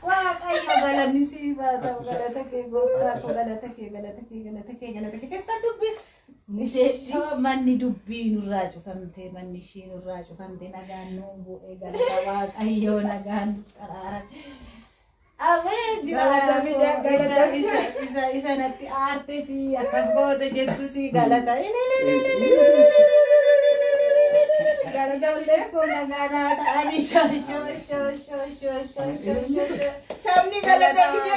Waaqayyo galanni siif haa ta'u galata kee gooftaa koo galata kee galata kee galata kee galata kee fettan dubbii. Ishoo manni dubbii nurraa cufamte manni ishii nurraa cufamte nagaan nuu bu'e galata waaqayyoo nagaan nu xaraarame. Abee Galata fida, galata isa isa isa natti aarte si akkas goote jettu si galata. Galata koo nagaa ta'anii shoo shoo shoo shoo shoo shoo shoo shoo. Sabni galata fida.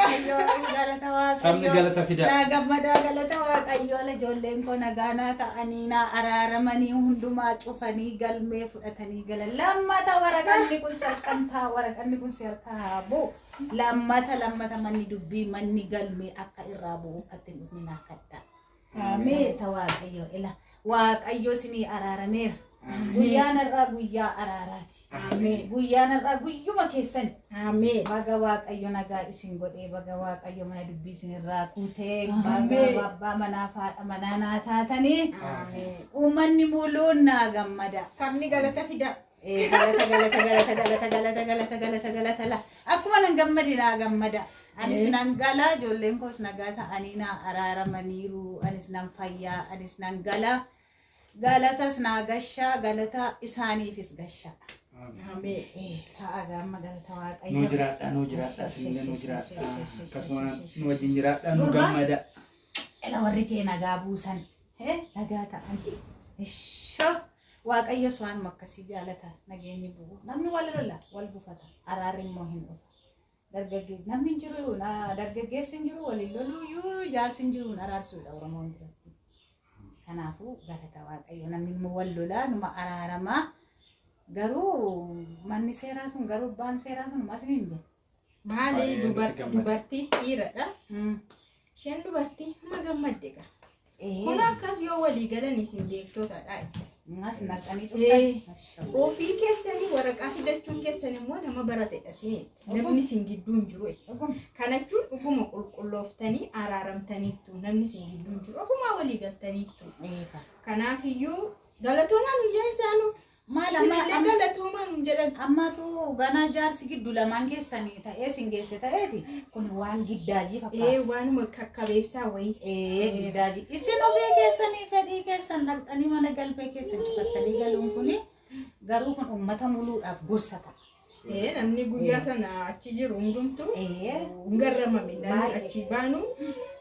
Galata waaqayyoo. Sabni galata fida. Naa gammadaa galata waaqayyoo ala ijoolleen koo nagaa naa ta'anii naa araaramanii hundumaa cufanii galmee fudhatanii galan. Lammata waraqanni kun sarqantaa waraqanni kun si harkaa haa bu'u. Lammata lammata manni dubbii manni galmee akka irraa bu'u akka ittiin dhufne naa kadhaa. Ameen. Galata waaqayyoo ila waaqayyoo isinii araarameera. Guyyaan har'aa guyyaa araaraati. Ameen. Guyyaan har'aa guyyuma keessani. Ameen. Baga waaqayyo nagaa isin godhee baga waaqayyo mana dubbii isin irraa kuutee baga Ameen. abbaa manaa fi haadha manaa naa taatanii Ameen. uummanni muluun naa gammada. Sabni galata fida. Eh, Galata galata galata galata galata galata galata galata la akkuma nan gammade naa gammada. Anis nan gala ijoolleen koos nagaa ta'anii naa araaramaniiru anis nan fayyaa anis nan gala galatas naa gashaa galata isaaniifis gashaa. Ameen. Eh, ta'a gaamma galata waaqayyo. Nuu jiraadhaa nuu jiraadhaa sinillee nuu jiraadhaa akkasuma nu wajjin jiraadhaa nu Gurbaa. gammada. Ela warri kee nagaa buusan eh, nagaa ta'an ishoo waaqayyos waanuma akkasii jaalata nageenyi bu'u namni wal lola wal bufata araarri immoo hin dhufa dargaggee namni hin jiru dargaggeessi hin jiru waliin loluu iyyuu jaarsi hin jiru hin araarsuudha oromoon biratti kanaafuu galata waaqayyo namni immoo wal lolaa numa araaramaa garuu manni seeraa sun garuu abbaan seeraa sun mas hin jedhu. Maali Baay'ee nutti gammada. dubartii dhiiradha. Isheen dubartii hima gammadde gaa. Kun akkas yoo walii galan isin beektotadha. Mas naqanii Eh. dhuftan. Ofii keessanii waraqaa fidachuun keessan immoo nama baratedha isinitti. Namni isin gidduu hin jiru. Dhuguma. Kana jechuun dhuguma qulqullooftanii araaramtaniittu namni isin gidduu hin jiru. Ofumaa walii galtaniittu. Eega. Kanaafiyyuu galatoomaa nuun jedhan isaanuu. Maal amma Isinillee galatoomaa nuun jedhan. ammaatu ganaa jaarsi giddu lamaan keessanii ta'ee sin geesse ta'eeti kun waan giddaajii Ee fakkaata. waanuma kakkabeessaa wayii. Ee giddaajii isin ofii keessanii fedhii keessan dhaqxanii mana galmee keessan cufattanii galuun kuni garuu kun uummata muluudhaaf gorsa ta'a. Ee namni guyyaa sana achi jiru hundumtuu Ee hin garramame namni Baay'ee. achi baanu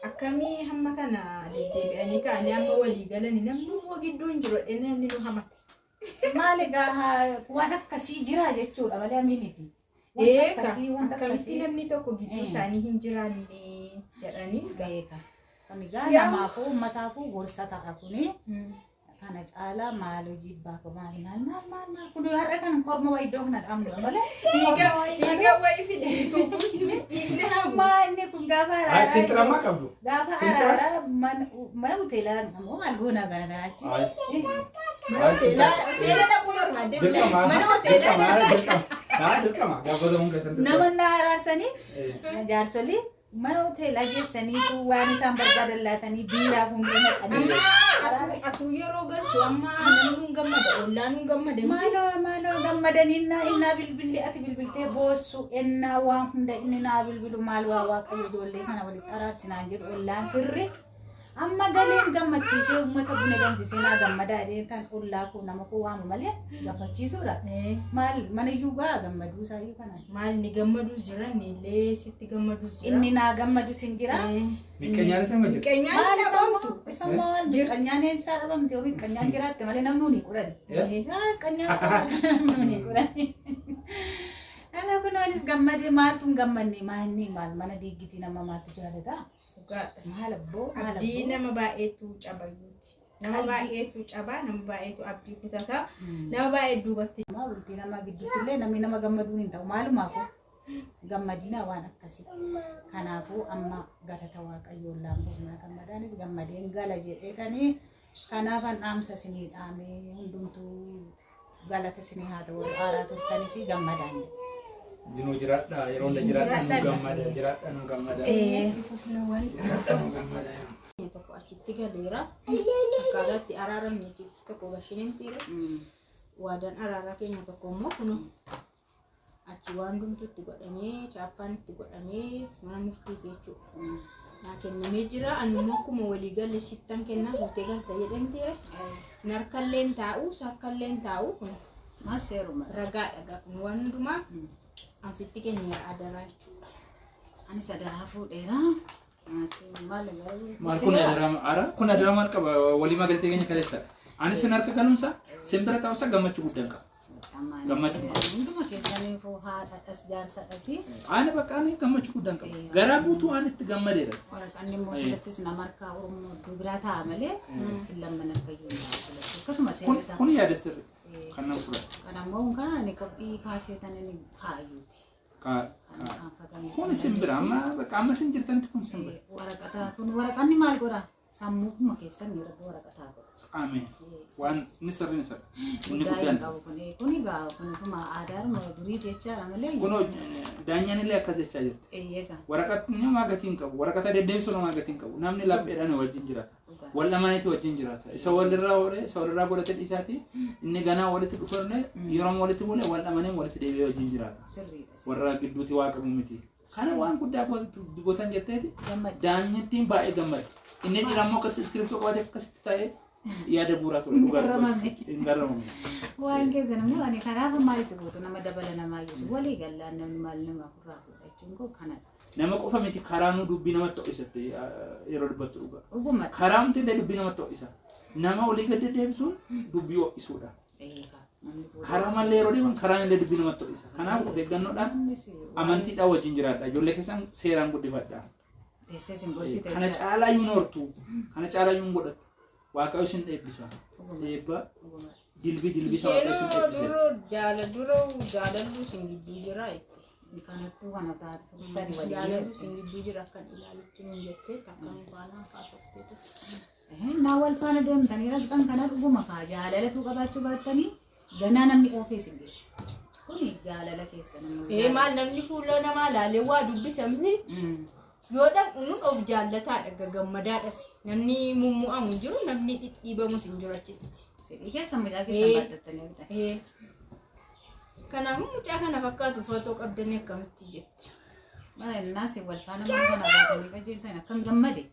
akkamii hamma kana deddeebi'anii ka'anii amma walii galanii namni immoo gidduu hin jiru jedhee namni nu hamate. maal egaa waan akkasii jira jechuudha malee amiiniti. Ee Wanta akkasii wanta akkamitti akkasii namni tokko gidduu Ee. isaanii hin jiraanne jedhanii beeka. Kun egaa Yaa. namaafuu uummataafuu gorsa ta'a kuni. Kana caalaa maal hojii baako maal maal maal maal maal kun har'a kan korma wayii iddoo kana dhaabnu malee. Dhiiga wayii fide tuubuusime dhiigni haamu. Maa inni kun gaafa Ay araaraa finxiramaa qabdu. gaafa Finxira? araaraa mana hoteelaa ammoo maal goonaa gara garaachi. Ay. Mana hoteelaa hoteela dhaquu barbaadde Dirqama. mana hoteelaa Dirqama. Dirqama. Haa dirqama. Gaafatamuun keessan dirqama. Nama na araarsanii Eh. jaarsolii mana hoteelaa geessaniitu waan isaan barbaadan laatanii biiraaf hunda naqanii. Amma atuu yeroo galtu amma namni nun gammada ollaan nun gammada. Maaloo maaloo gammadanii innaa innaa bilbilli ati bilbiltee boossu ennaa waan hunda inni naa bilbilu maal waa waaqayyo ijoollee kana walitti araarsinaan jedhu ollaan firri amma galeen gammachiisee uummata buna danfisee naa gammadaa jedhee tan ollaa koo nama koo waamu malee gammachiisuudha. Eh, Maal mana iyyuu gaa gammaduu isaa iyyuu kanaan. Maal ni gammaduus jira ni illee sitti gammaduus jira. Inni naa gammadus hin jira. Eh, Miqqeenyaanis nama jira. Miqqeenyaan Maal hin isammoo dhabamtu. isammoo maal miqqeenyaan eessaa dhabamte yoo miqqeenyaan jiraatte malee namni ni qudhan. Eh? Miqqeenyaan ni qudhan. Ala kun anis gammadee maaltu hin gammanne maalni maal mana diiggitii nama maaltu jaalata? Dhugaadha. Maal abboo maal Abdii abboo. nama baay'eetu cabayyuuti. Nama Qalbii. baay'eetu cabaa, nama baay'eetu abdii kutataa, nama baay'ee duubatti. Nama bultii nama gidduutti illee namni nama gammaduun hin ta'u maalumaafuu gammadina waan akkasii. Kanaafuu amma galata waaqayyoon laamboosnaa gammadaanis gammadeen gala jedheetanii kanaafan dhaamsa isinii dhaamee hundumtuu galata isinii haa ta'u warri aaraa turtanis gammadaan. Nuu jiraadhaa yeroo hunda jiraadhaa nu gammada jiraadhaa nu gammada. Eh. Itti fufna waan Jiraadhaa nu gammada. tokko achitti galeera. Akkaataa itti araaramne achitti tokko gashineen fiire. Waadaan araaraa keenya tokko immoo kun Achi waan hundumtuu itti godhamee chaappaan itti godhamee mana murtiiti jechuudha. Naa kennamee jira. Ani immoo akkuma walii galle sittan kennaa fuutee galta jedhamteera. Narkalleen taa'u sarkalleen taa'u kun Maal seeruma? ragaadha gaafni waan hundumaa an sitti kenneera adaraa jechuudha. Anis adaraa fuudheera. Maatiin maal garuu? Maal kun adaraa ara kun adaraa maal qaba walii magaltee keenya kaleessa. Ani sin harka galumsa sin bira taa'umsa gammachuu guddaan qaba. Gammachuu qaba. Hunduma keessaniifuu haadhadhas jaarsadhas. Ani bakka ani gammachuu guddaan qaba. Garaa guutuu ani itti gammadeera. Waraqaan immoo filattis nama harkaa Oromoo iddoo biraa taa'a malee sin lamman harkayyuu hin filatu. Akkasuma seera Kun isaa. kun yaada sirri kan nama fudhatu. Kan ammoo kan ani qophii kaasee tan inni kaayyuuti. Ka Kan kaanfatame. kun sin bira amma bakka amma sin jirtanitti kun sin bira. Waraqataa kun waraqanni maal godha? Sammuuma keessan ni rabbi waraqataa godha. Ameen. Waan inni sirriin isa. Inni Guddaa hin guddaan isa. qabu kun. Kun egaa kun kuma aadaadhuma durii jechaadha malee. Kun daanyaan illee akkas jechaa jirti. Eeyyeega. Waraqatni namaa gatii hin qabu. Waraqata deddeebisuun namaa gatii hin qabu. Namni lapheedhaan wajjin jiraata. Dhugaa. Wal lamaaniitu wajjin jiraata. Isa walirraa oole, isa walirraa godhate dhiisaati. Inni ganaa walitti dhufne yeroo walitti bule wal lamanii walitti deebi'ee wajjin jiraata. Sirriidha. Warra gidduutti waa qabu miti. Kana waan guddaa gootan jetteeti Gammadde. daanyattiin baay'ee gammadde. Inni dhiira immoo akkas iskiriptoo qabatee akkasitti taa'ee yaada bu'uuraa ture. Hin garramamne. Hin garramamne. Waan keessan immoo ani kanaaf maalitti gootu nama dabala namaa iyyuu walii gallaan namni maal nama ofirraa fuudha jechuun koo kanadha. Nama qofa miti karaanuu dubbii namatti ho'isatte yeroo dubbattu dhugaa. Dhuguma. Karaamti illee dubbii namatti ho'isa. Nama olii gad deddeebisuun dubbii ho'isuudha. Eegaa namni fuudha. Karaa malee yeroo deeman karaan illee dubbii namatti ho'isa. Kanaaf of eeggannoodhaan Innis amantiidhaan wajjin jiraadha. Ijoollee keessan seeraan guddifadha. teessee isin gorsite Kana jechaadha. caalaa iyyuu hin hortu. Kana caalaa iyyuu hin godhattu. Waaqayyo isin eebbisa. Eebba Dhuguma. dilbii dilbii isa Waaqayyo isin Isheenoo eebbise. duroo jaala duroo jaalallu sin gidduu jira jette. Kanattuu kana taate fuftanii walii Jaalallu sin gidduu jira akkan ilaalutti nu jettee takka nu faanaan kaasoftee turte. Naa wal faana deemtanii rasxan kana dhuguma kaa jaalalatu qabaachuu baattanii ganaa namni oofee isin geessa. Kuni jaalala keessa namni. Ee maal namni fuula namaa laalee waa dubbisamni yoo dhaqnu of jaallataadha gammadaadhas namni mummu'amu hin jiru namni dhidhiibamus hin jiru achitti. Fedhii keessa mucaa keessa baadhattanii bitan. Ee. Kanaafuu mucaa kana fakkaatu footoo qabdanii akkamitti jetti. Maal wal faana mana kana baatanii qajeeltan akkam gammade.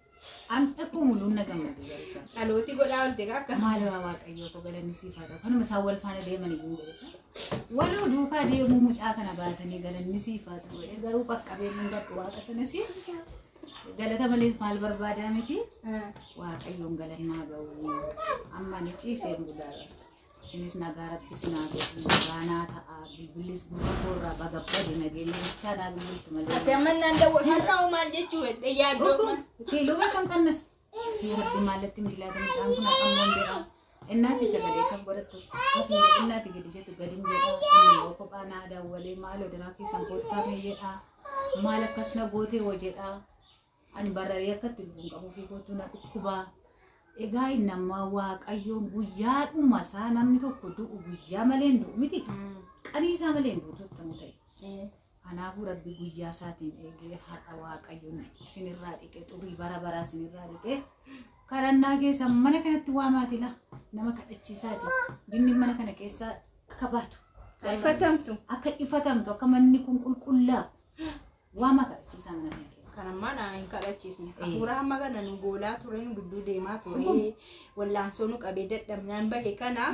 An dhaquu muluun na gammade garuu. Dhalooti godhaa olte akka. Maal waa waaqayyoo koo galanni siif haa ta'u. Kanuma isaan wal faana deeman iyyuu hin jedhu. Waloo duukaa deemuu mucaa kana baatanii galanni siif haa ta'u. Garuu qaqqabeen hin gadhu waaqa sanas galata malees maal barbaadaa miti. Waaqayyoon galannaa ga'u. Amma ni ciiseen bulaa. Isinis nagaa rabbi sinaa godhu nagaa ta'a. Bilbilis gurra koorraa bagabbade nageenya bichaa naa bilbiltu malee. Ati amma naan dawwal har'a hoo maal jechuu fedhe yaaddoo maal. Kiiloo kan kannas. Rabbi maallatti miti laata mucaan kun haqammoon jedha. Innaati sagalee kan godhattu kafin jedhu innaati gadi jettu gadin jedha. Inni immoo kophaa naa daawwalee maal odaraa keessan koottaa mee jedha. Maal akkas na gootee hoo jedha. Ani bararee akkatti dhufuun qabu fi kootuu na dhukkubaa. Egaa inni amma waaqayyoon guyyaadhuma isaa namni tokko du'u guyyaa malee hin du'u miti. Qanii isaa malee hin du'u tottamu ta'e. Kanaafuu rabbi guyyaa isaatiin eegee har'a waaqayyoon sinirraa dhiqee xurii bara baraa sinirraa dhiqee kadhannaa keessa mana kanatti waamaati la nama kadhachiisaati. Jinni mana kana keessa akka baatu Ifatamtu. akka ifatamtu akka manni kun qulqullaa'u waamaa kadhachiisaa mana kana keessa. Kan ammaa na hin kadhachiisne. Hafuura hamma kana nu goolaa ture nu gidduu deemaa ture. Wallaansoo nu qabee dadhabnaan bahe kana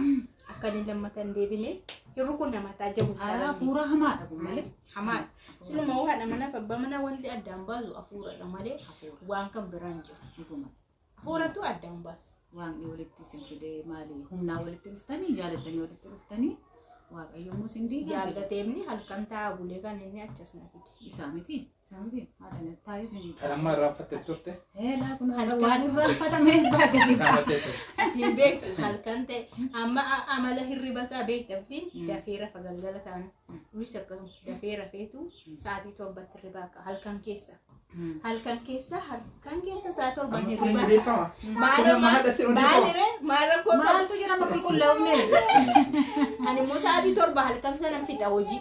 akka inni lammatan deebine hirru kun nama taajjabu Haraa hafuura hamaadha kun malee. Hamaadha. Siluma haadha manaaf abbaa manaa wanti addaan baasu hafuuradha malee waan kan biraan jiru. Dhuguma. Hafuuratu addaan baasa. Waaqni walitti isin fidee maali humnaa walitti dhuftanii jaalattanii walitti dhuftanii waaqayyo immoo isin diigaa jedha. Jaallateemni halkan taa'aa bulee kan inni achas na fide. Isaa miti isaa miti haadha na taa'ee isin. Kan amma irraanfatte turte. Heelaa kun waan irraanfatame baate. Irraanfattee turte. Ittiin beektu halkan ta'e amma amala hirriba isaa beektamtiin dafee rafa galgala taana. Duris akkasuma dafee rafeetu sa'aatii 7tti hirribaa akka halkan keessa. Halkan keessa halkan keessa sa'a 7 Amma kun hirribaa. odeeffama. Kun amma haadhatti odeeffama. Maaliree maal rakkoo qabu? Maaltu jira amma qulqullaa'umne? Ani immoo sa'aatii 7 halkan sana fixa hojii.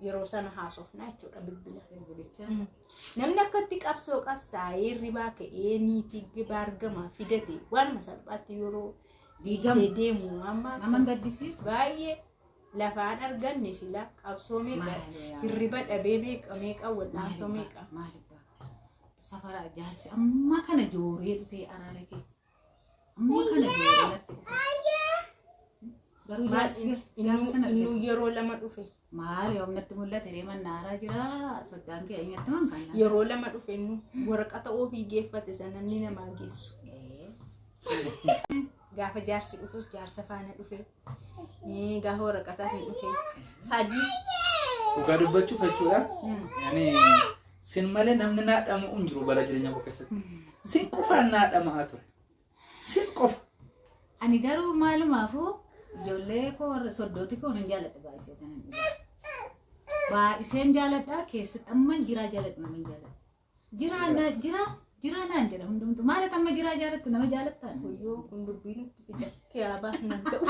Yeroo sana haasofna jechuudha bilbila. Bilbilicha. Namni akkatti qabsoo qabsaa'ee hirribaa ka'ee niitii baargamaa fidate waanuma salphaatti yeroo Diigamu. dhiisee deemu amma Nama hin gaddisiisu. baay'ee Lafaan arganne sila qabsoo meeqa hirriba dhabee meeqa meeqa wal'aansoo meeqa. Maalibba safara jaarsi amma kana jooree dhufee araara kee amma kana jooree natti dhufe. Garuu jaarsi gaafa sana Innuu dhufe yeroo lama dhufe. maal yoom natti mul'ate ree mannaaraa jira soddaan kee eenyatti man kana. Yeroo lama dhufe innuu waraqata ofii geeffate sana namni namaa geessu. Gaafa jaarsi dhufus jaarsa faana dhufe. Gaafa waraqataas hin dhufe. Sadii. Dhugaa dubbachuuf jechuudha. Yani sin malee namni naa dhama'u hin jiru bara jireenya koo keessatti. Sin qofaan naa dhama'aa ture. Sin qofa. Ani garuu maalumaafuu ijoollee koo warra soddooti koo nan jaaladha baay'isee tanan dhugaa. Baay'iseen jaaladha keessatti amman jiraa jaaladhu naman jaaladha. Jiraa na jiraa jiraa naan jedha hundumtu maal amma jiraa jaalattu nama jaalattaan. Wayyoo kun dubbii nutti fida. Kiyaa baas nan ta'u.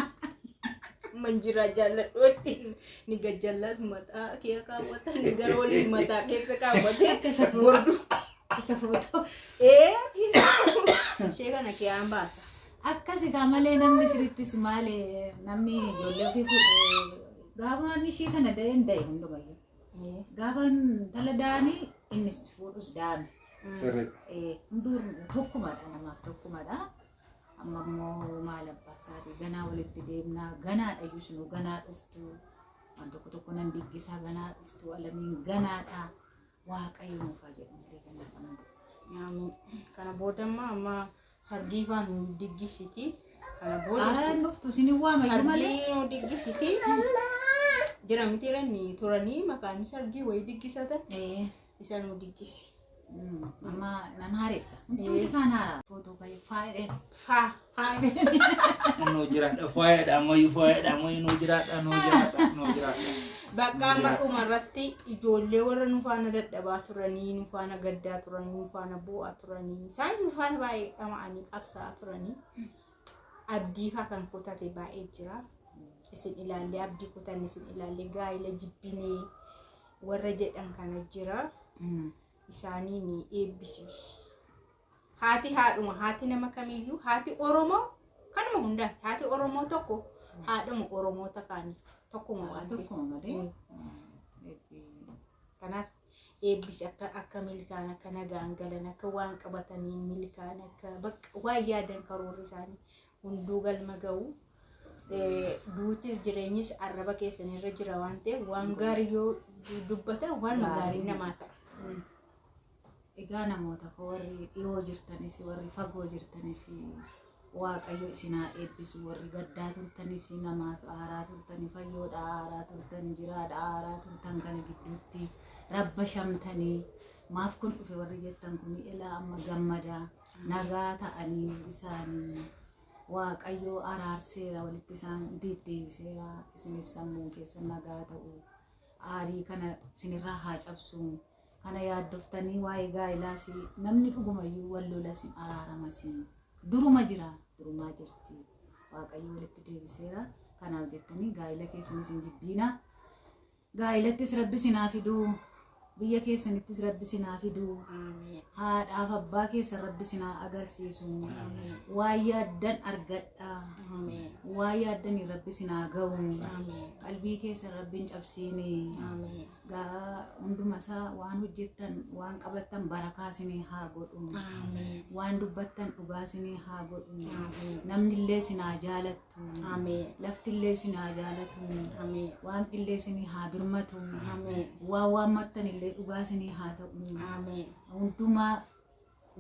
Manjiraa jaalladhuutti ni gajjallaas mataa kee kaawwata ni gara waliin mataa keessa kaawwate. Akka isa footoo. Bordu. Isa footoo. Ee ishee kana kiyaan baasa. Akkasi kaa malee namni sirrittis maali namni ijoollee ofii fuudhe gaafa inni ishii kana da'een da'e hundumayyuu. Gaafa intala da'anii innis fuudhus da'ame. Sirriidha. Hunduu tokkumadha namaaf tokkumadha. Amma immoo maal abbaa isaatii ganaa walitti deemnaa ganaadha iyyuu sinuu ganaa dhuftu waan tokko tokko nan diggisaa ganaa dhuftu alamiin ganaadha waaqayyo nuuf haa jedhu malee ganaadha malee. Amiin. Kana booda amma amma sargii faa nu diggisiti. Kana booda Haaraan dhuftu isin waamayyuu malee. sargii nu diggisiti. Jira miti ranni turanii maqaan sargii wayii diggisatan isa nu diggisi. Amma nan haaressa. Hundumti isaan haaraa. Footoo ka'ee faayidhaan. Faa faa. Nuu jiraadha. Faayaadha ammayyuu faayaadha ammayyuu nuu jiraadha nuu jiraadha nuu jiraadha. Bakka amma dhuma irratti ijoollee warra nu faana dadhabaa turanii, nu faana gaddaa turanii, nu faana boo'aa turanii, isaanis nu faana baay'ee dhama'anii qabsaa'aa turanii. Abdii faa kan kutate baay'ee jira. Isin ilaallee abdii kutanne, isin ilaallee gaa'ela jibbinee warra jedhan kana jira. Isaaniin eebbisi. Haati haadhuma, haati nama kamiyyuu, haati Oromoo kanuma hundaati. Haati Oromoo tokko haadhuma Oromoota kaaniiti. Tokkuma waan ta'eef. Tokkuma malee. Kanaaf eebbisi akka akka milkaan akka nagaan galan akka waan qabatanii milkaan akka bakka waan yaadan karoorri isaanii hunduu galma ga'u. Duutis jireenyis arraba keessanirra jira waan ta'eef waan gaarii yoo dubbatan waan gaarii namaa ta'a. Egaa namoota koo warri dhiyoo jirtanis warri fagoo jirtanis Waaqayyo isin haa eebbisu warri gaddaa turtanis namaaf aaraa turtani fayyoodha aaraa turtan jiraadha aaraa turtan kana gidduutti rabba shamtanii maaf kun dhufe warri jettan kun ilaa amma gammadaa nagaa ta'anii isaanii Waaqayyo araarseera walitti isaan deddeebiseera isinis sammuun keessan nagaa ta'u aarii kana isinirraa haa cabsu kana yaaddoftanii waa'ee gaa'ilaas namni dhugumayyuu wal lolas araaramas duruma jira durumaa jirti waaqayyo walitti deebiseera kanaaf jettanii gaa'ila keessanis hin jibbiina gaa'ilattis rabbi isin haa fiduu biyya keessanittis rabbi isin haa fiduu Ameen. haadhaaf abbaa keessan rabbi isin haa agarsiisu waan yaaddan argadha Ameen. waan yaaddanii rabbi isin haa ga'u Ameen. qalbii keessan rabbi hin cabsiini Ameen. gaa hunduma isaa waan hojjettan waan qabattan barakaa isinii haa godhu Ameen. waan dubbattan dhugaa isinii haa godhu Ameen. namni illee isin haa jaalattu Ameen. lafti illee isin haa jaalatu Ameen. waan illee isinii haa birmatu Ameen. waan waammattan illee dhugaa isinii haa ta'u Ameen. hundumaa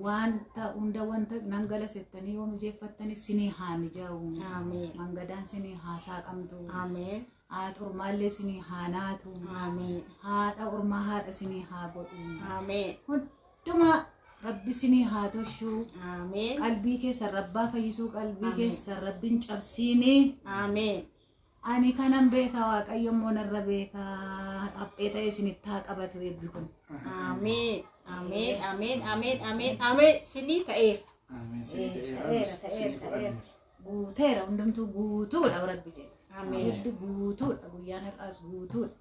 wanta hunda wanta nan galasettanii yoo mijeeffattani isinii haa mijaa'u Ameen. mangadaan isinii haa saaqamtu Ameen. haadha ormaallee isinii haa naatu Ameen. haadha ormaa haadha isinii haa godhu Ameen. hundumaa rabbi isinii haa toshuu Ameen. qalbii keessan rabbaa fayyisuu qalbii Ameen. keessan rabbiin cabsiinii Ameen. ani kanan beekaa waaqayyo immoo narra beekaa haphee ta'e isinitti haa qabatu eebbi kun. Ameen. Ameen. Ameen. Ameen. Ameen. Ameen. Sinii ta'eera. Ameen. Sinii ta'eera. Ta'eera, Sinii ta'eera, fudhanneera. Guuteera hundumtuu guutuudha rabbi jedhe. Ameen. Eebbi guutuudha guyyaan har'aas guutuudha.